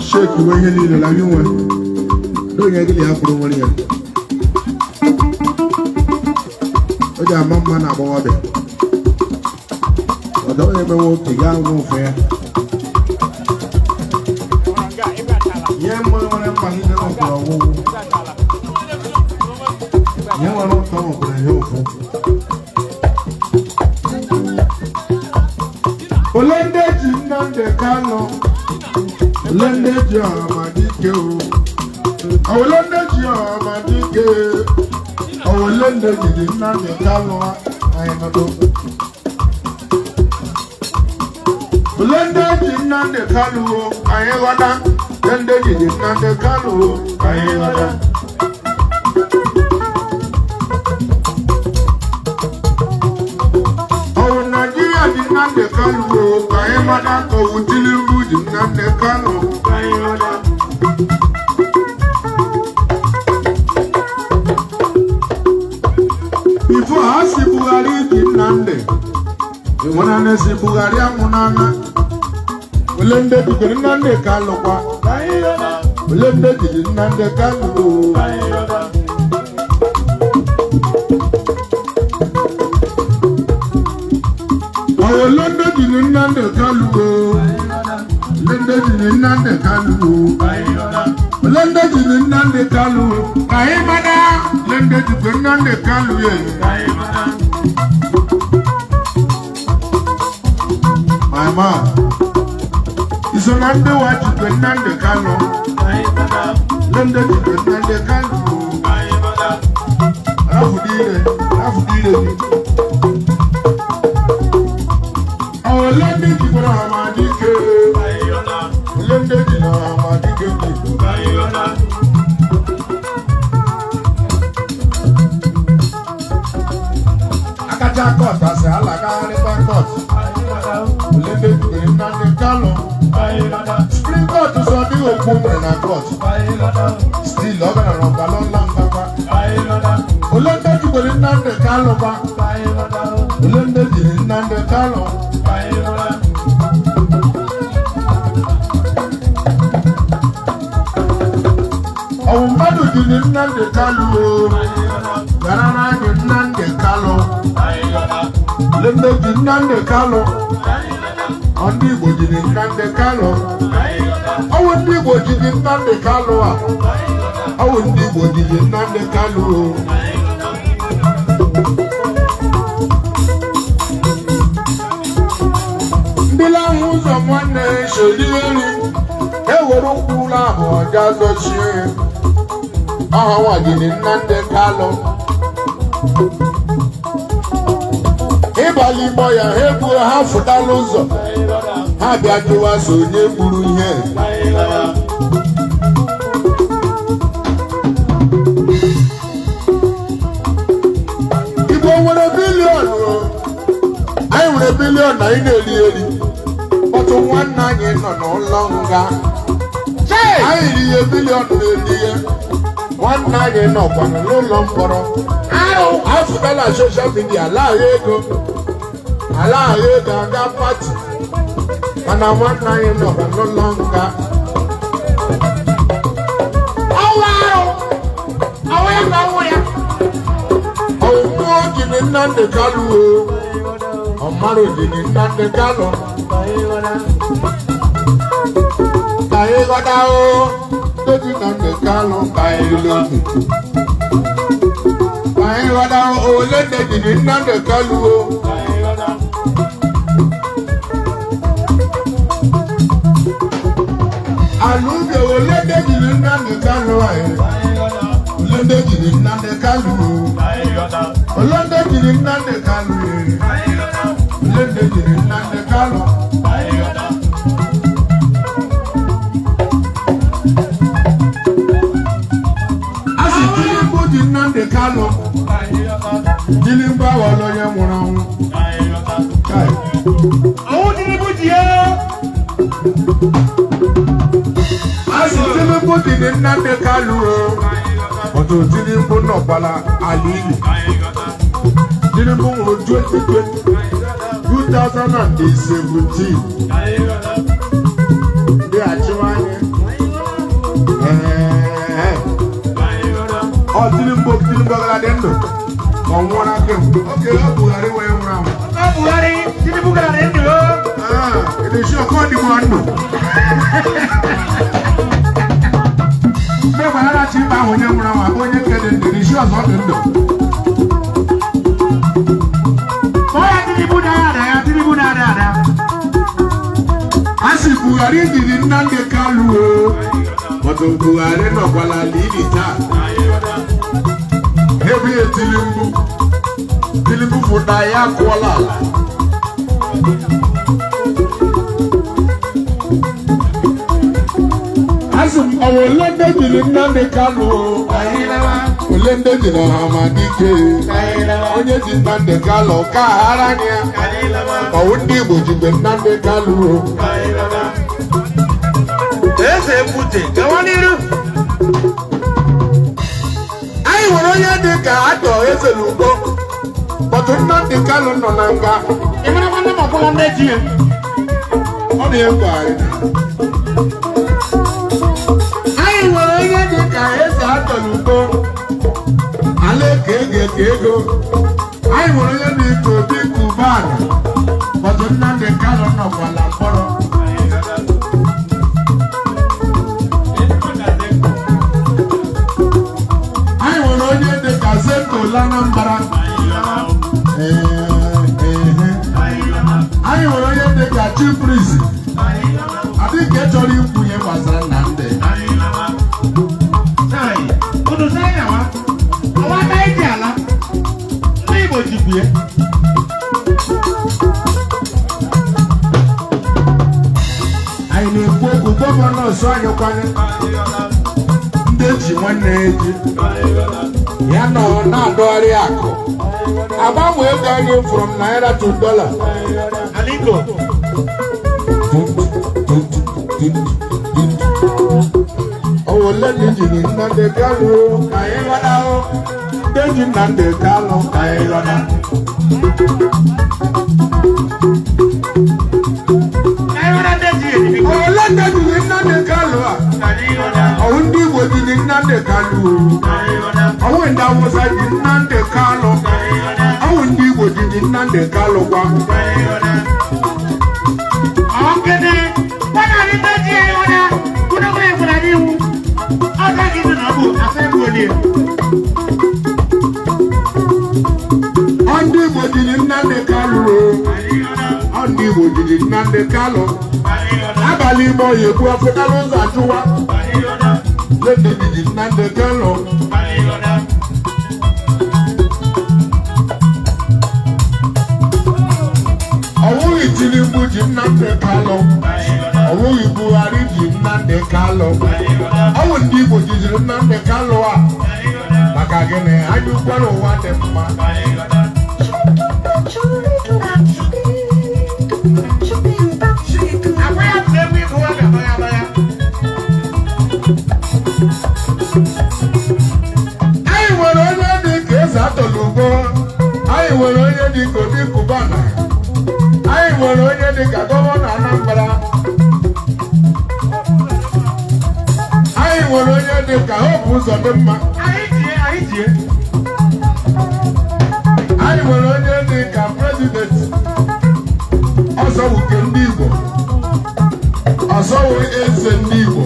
Sheki nwe ihe niile la gị nwe n'onye gị na ya kwuru nwere ya o ji ama mma na agbọghọbịa ọdọ onye mewe oke gaa nwe ofe ya ihe mma nwere mkpalite nwekwara ọgwụgwụ, ihe nwere ụtọ nwekwara ihe ụfụ. Ole ndị ji Nnamdi Kanu, ole ndị ji Ọhamadike o, ole ndị ji Ọhamadike, ole ndị jiri Nnamdi Kanu anyị nọdụ. Ole ndị ji Nnamdi Kanu o, anyị ghọta. Ole ndị jiri Nnamdi Kanu o, anyị ghọta. Ọwụ Naijiria ji Nnamdi Kanu o, ka anyị mata ka ọwụ Tinubu ji Nnamdi Kanu, ka anyị ghọta. Before ha si Buhari ji Nnamdi, ịnwere si Buhari anwụnana. Ole ndị jidere Nnamdi Kanu kwa? Ole ndị jiri Nnamdi Kanu o? Ole ndị jiri Nnamdi Kanu o? Ole ndị jiri Nnamdi Kanu o? Ole ndị jiri Nnamdi Kanu o? Ka anyị mara. Ole ndị jikwa Nnamdi Kanu ye? My man, iso na ndị wa jikwa Nnamdi Kanu. Ole ndị jikwa Nnamdi Kanu o? Rafudu ire, rafudu ire gị. Ole ndị jikwara Ọhamadike? Ole ndị ji na Ọhamadike ndị Igbo? Akacha court asị alagagharịkwa court. Ole ndị jidere Nnamdi Kanu? Supreme Court sọ dịghị okwu nwere na court. Still ọ gara n'ọgbalọ nla ngakwa. Ole ndị jikwere Nnamdi Kanu kwa? Ole ndị jiri Nnamdi Kanu? Ọwụ mmadụ jiri Nnamdi Kanu o, gara n'anyị Nnamdi Kanu. Ole ndị ji Nnamdi Kanu? Ọ ndị Igbo jiri Nnamdi Kanu. Ọwụ ndị Igbo jiri Nnamdi Kanu a. Ọwụ ndị Igbo jiri Nnamdi Kanu o. Ndị na-ahụ ụzọ nwanne soli elu ewere ụkwụ ụlọ ahụ ọja zọchie ya. Ọha nwa jiri Nnamdi Kanu. Ịbalị igbo ya ha egbuo ha fụtala ụzọ ha bịa jụwa so onye gburu ihe. Igbo nwere billion o. Anyị nwere billion na anyị na-eri eri. Ọtụ nwanne anyị nọ n'ụlọ nga. Anyị ri ihe billion na-eri ihe. Nwanne anyị nọkwanụ n'ụlọ mkpọrọ. Afụtala social media alaghị ego. Alaghị ego aga party. Mana nwanne anyị nọkwa n'ụlọ nga. Ọwụ arụ, ọwụ ya ka ọwụ ya. jiri Nnamdi Kanu o. Ọmmadụ jiri Nnamdi Kanu. Ka anyị ghọta o. Ndị ji Nnamdi Kanu ka anyị lobi. Ka anyị ghọta o. Ole ndị jiri Nnamdi Kanu o. Alụbe ole ndị jiri Nnamdi Kanu anyị. Ole ndị jiri Nnamdi Kanu o. Ole ndị jiri Nnamdi Kanu e. Ole ndị jiri Nnamdi Kanu. A sị Tinubu ji Nnamdi Kanu. Tinubu aghọọla onye nwụrụ anwụ. Kai. Ọwụ Tinubu ji ya. A sị Tinubu jiri Nnamdi Kanu o. Ọtụ Tinubu nọkwala ala ili. Tinubu nwụrụ 2020 2017. Ndị achịwa anyị. Ee. Ọ Tinubu Tinubu agara dị ndụ. Ka ọ nwụọla kemgbe. Oge ọ Buhari wee nwụrụ anwụ. Ọ Buhari, Tinubu gara dị ndụ. Ah, ịdị sure ka ọ dịkwa ndụ. Mgbe gwara na chi mba ahụ onye nwụrụ anwụ abụ onye nke dị ndụ, ịdị sure na ọ dị ndụ. Kpọọ ya Tinubu na-ada ada ya, Tinubu na-ada ada. A sị Buhari jiri Nnamdi Kanu o. But Buhari nọkwala ili taa. Ebe ya Tinubu. Tinubu fụta ya akụọla ala. Asị m, ọ bụ ole ndị jiri Nnamdi Kanu o? Ole ndị jiri Ọhamadike? Onye ji Nnamdi Kanu ka aghara ya. Ọwụ ndị Igbo jikwe Nnamdi Kanu o. Eze Mbute, gawa n'iru. Anyị nwere onye dị ka Atọ Ezelugo, but Nnamdi Kanu nọ na nga. Ị mara nwanne m ọbụla ndị ji ya. Ọ na-ekwo anyị. Anyị nwere onye dị ka Eze Atọlugo, ala eke ego eke ego. Anyị nwere onye dị ka Obi Cubana, but Nnamdi Kanu nọkwala mkpọrọ. Anyị nwere onye dị ka Zenko Lanambara. Ee, ehe. Anyị nwere onye dị ka Chief Priest. Adị nke chọrọ ikwu ihe gbasara Nnamdi. Chai, unu saa ya wa. Ọwa aka eji ala. Ndị Igbo jikwa ya. Anyị na-ekwu okwu governor anyị kwanye ndị eji nwanne ya eji ya nọ na-adọgharị akụ agbanwe ego anyị from naira to dollar. Aliko. Ọwọ́ lẹ́nu jìnnì Nnamdi Kanu ka anyị ghọta o. Ndị ji Nnamdi Kanu ka anyị ghọta. Ka anyị ghọta ndị ji eji biko. Ọwọ́ lẹ́nu jìnnì Nnamdi Kanu a. Ka anyị ghọta. Ọwọ́ ndị Igbo jìnnì Nnamdi Kanu o. Ka anyị ghọta. Ọwọ́ ndị Awụsa ji Nnamdi Kanu. Ka anyị ghọta. Ọwọ́ ndị Igbo jìnnì Nnamdi Kanu gwa. Ka anyị ghọta. Ọ nkịtị. Gbọ́dọ̀ ní ndị ji anyị ghọta. Unu nwere ekwela n'iwu. Ọ gaghị ịdị na ọ bụ asa egbu onye. Ọ ndị Igbo jìnnì Nnamdi Kanu o. Ọ ndị Igbo jìnnì Nnamdi Kanu. Abalị ime ọhịa ekwu afụta n'ụzọ achụwa. Ndị jìnnì Nnamdi Kanu. Ọwụghị Tinubu ji Nnamdi Kanu. Ọwụghị Buhari ji Nnamdi Kanu. Ọwụ ndị Igbo jijiri Nnamdi Kanu a. Maka gịnị? Anya ụkwara ụwa dị mma. Agwa ya bụ egwu ịgụ wa ga-agbagha agbagha. Anyị nwere onye dị ka Eze Atọlugo. Anyị nwere onye dị ka Obi Cubana. Anyị nwere onye dị ka governor Anambra. Anyị nwere onye dị ka Hope Uzodimma. Anyị jie, anyị jie. Anyị nwere Onye wụ eze ndị Igbo?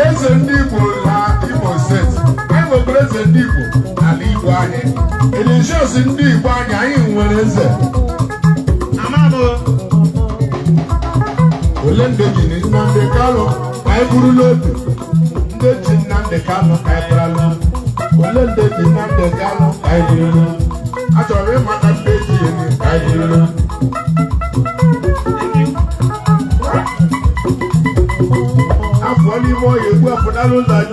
Eze ndị Igbo na Imo Steeti. Anyị nwekwara eze ndị Igbo n'ala Igbo anyị. Elisios, ndị Igbo anyị, anyị nwere eze. Amabo. Ole ndị ji Nnamdị Kanụ ka anyị burula obi? Ndị ji Nnamdị Kanụ ka anyị burula obi. Ole ndị ji Nnamdị Kanụ ka anyị burula obi? Achọrọ m ịmata ndị ji eni ka anyị burula obi. Thank you. Afọ n'ime ọhịa egbu, apụtala ụzọ.